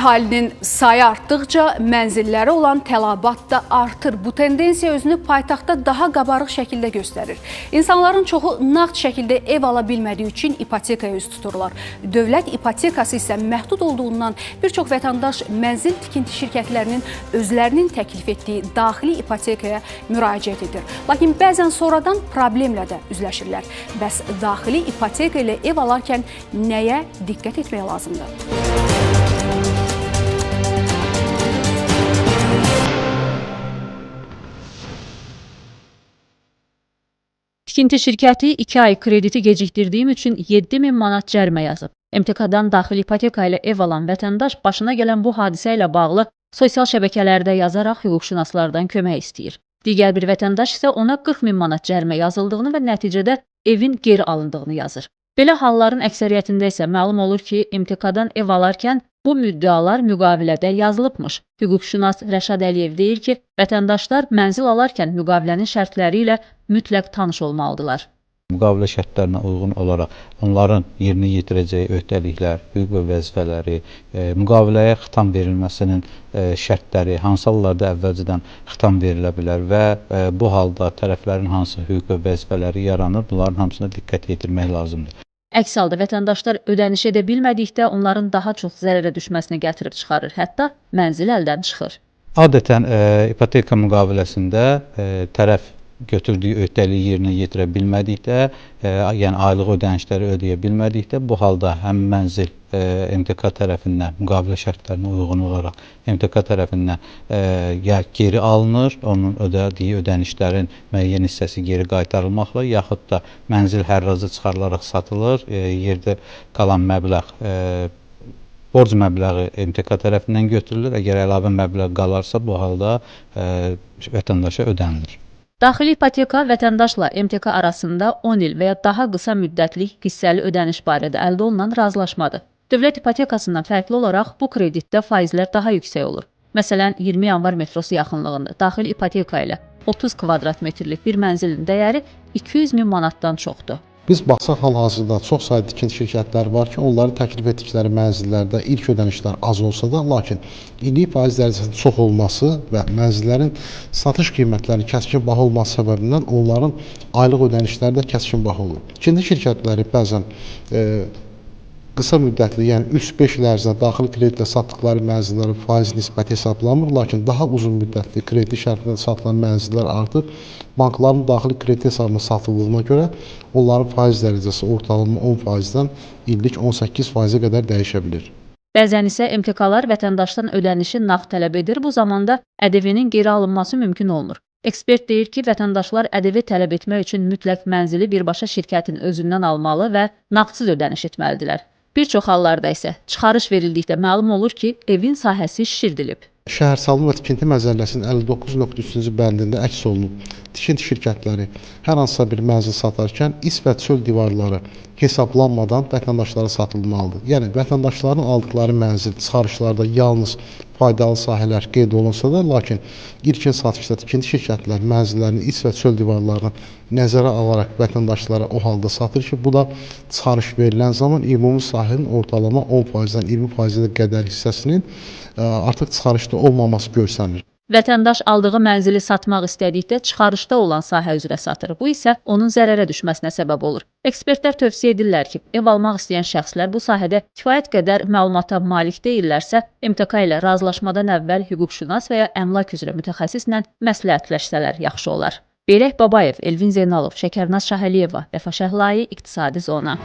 Əhalinin sayı artdıqca mənzillərə olan tələbat da artır. Bu tendensiya özünü paytaxtda daha qabarıq şəkildə göstərir. İnsanların çoxu nağd şəkildə ev ala bilmədiyi üçün ipotekaya üz tuturlar. Dövlət ipotekası isə məhdud olduğundan bir çox vətəndaş mənzil tikinti şirkətlərinin özlərinin təklif etdiyi daxili ipotekaya müraciət edir. Lakin bəzən sonradan problemlə də üzləşirlər. Bəs daxili ipoteka ilə ev alarkən nəyə diqqət etmək lazımdır? Tikinti şirkəti 2 ay krediti gecikdirdiyim üçün 7000 manat cərimə yazıb. MTK-dan daxili ipoteka ilə ev alan vətəndaş başına gələn bu hadisə ilə bağlı sosial şəbəkələrdə yazaraq hüquqşünaslardan kömək istəyir. Digər bir vətəndaş isə ona 40.000 manat cərimə yazıldığını və nəticədə evin geri alındığını yazır. Belə halların əksəriyyətində isə məlum olur ki, MTK-dan ev alarkən bu müddəalar müqavilədə yazılıbmış. Hüquqşünas Rəşad Əliyev deyir ki, vətəndaşlar mənzil alarkən müqavilənin şərtləri ilə mütləq tanış olmalıdırlar. Müqavilə şərtlərinə uyğun olaraq onların yerinə yetirəcəyi öhdəliklər, hüquq və vəzifələri, müqaviləyə xitam verilməsinin şərtləri, hansı hallarda əvvəlcədən xitam verilə bilər və bu halda tərəflərin hansı hüquq və vəzifələri yaranır, bunların hamısına diqqət yetirmək lazımdır. Əks halda vətəndaşlar ödəniş edə bilmədikdə onların daha çox zərərə düşməsini gətirib çıxarır, hətta mənzil əldən çıxır. Adətən ipoteka müqaviləsində tərəf götürdüyü öhdəliyi yerinə yetirə bilmədikdə, yəni aylıq ödənişləri ödəyə bilmədikdə, bu halda həm mənzil MTK tərəfindən müqavilə şərtlərinə uyğun olaraq MTK tərəfindən ya geri alınır, onun ödədiyi ödənişlərin müəyyən hissəsi geri qaytarılmaqla, yaxud da mənzil hərraca çıxarılaraq satılır, yerdə qalan məbləğ borc məbləği MTK tərəfindən götürülür, əgər əlavə məbləğ qalarsa bu halda vətəndaşa ödənilir. Daxili ipoteka vətəndaşla MTK arasında 10 il və ya daha qısa müddətlik hissəli ödəniş barədə əldə olunan razılaşmadır. Dövlət ipotekasından fərqli olaraq bu kreditdə faizlər daha yüksək olur. Məsələn, 20 yanvar metrosu yaxınlığında daxili ipoteka ilə 30 kvadrat metrlik bir mənzilin dəyəri 200.000 manatdan çoxdur. Biz baxsaq hal-hazırda çox sayda tikinti şirkətləri var ki, onların təklif etdikləri mənzillərdə ilk ödənişlər az olsa da, lakin illik faiz dərəcəsinin çox olması və mənzillərin satış qiymətlərinin kəskin baha olması səbəbindən onların aylıq ödənişləri də kəskin baha olur. Tikinti şirkətləri bəzən qısa müddətli, yəni 3-5 il ərzində daxili kreditlə satdıqları mənzillərin faiz nisbəti hesablanmır, lakin daha uzun müddətli kredit şərtində satılan mənzillər artıq bankların daxili kredit hesabına satıldığına görə onların faiz dərəcəsi ortalama 10%-dən illik 18%-ə qədər dəyişə bilir. Bəzən isə MTK-lar vətəndaşdan ödənişi nağd tələb edir, bu zamanda ƏDV-nin geri alınması mümkün olmur. Ekspert deyir ki, vətəndaşlar ƏDV tələb etmək üçün mütləq mənzili birbaşa şirkətin özündən almalı və nağdsız ödəniş etməlidirlər. Bir çox hallarda isə çıxarış verildikdə məlum olur ki, evin sahəsi şişirdilib. Şəhərsalma və tikinti məcəlləsinin 59.3-cü bəndində əks olunub. Tikinti şirkətləri hər hansısa bir mənzil satarkən iç və çöl divarları hesablanmadan vətəndaşlara satılmalıdır. Yəni, vətəndaşların aldıqları mənzil çıxarışlarda yalnız faydalı sahələr qeyd olunsa da, lakin ilkin satışda tikinti şirkətləri mənzillərinin iç və çöl divarlarını nəzərə alaraq vətəndaşlara o halda satır ki, bu da çıxarış verilən zaman ümumi sahənin ortalama 10%-dən 20%-ə qədər hissəsinin artıq çıxarışda olmaması görsənir. Vətəndaş aldığı mənzili satmaq istədikdə çıxarışda olan sahə üzrə satır. Bu isə onun zərərə düşməsinə səbəb olur. Ekspertlər tövsiyə edirlər ki, ev almaq istəyən şəxslər bu sahədə kifayət qədər məlumata malik deyillərsə, MTK ilə razılaşmadan əvvəl hüquqşünas və ya əmlak üzrə mütəxəssislə məsləhətləşsələr yaxşı olar. Beyrək Babayev, Elvin Zeynalov, Şəkərnaz Şahəliyeva, Vəfa Şəhlayi, İqtisadi Zona.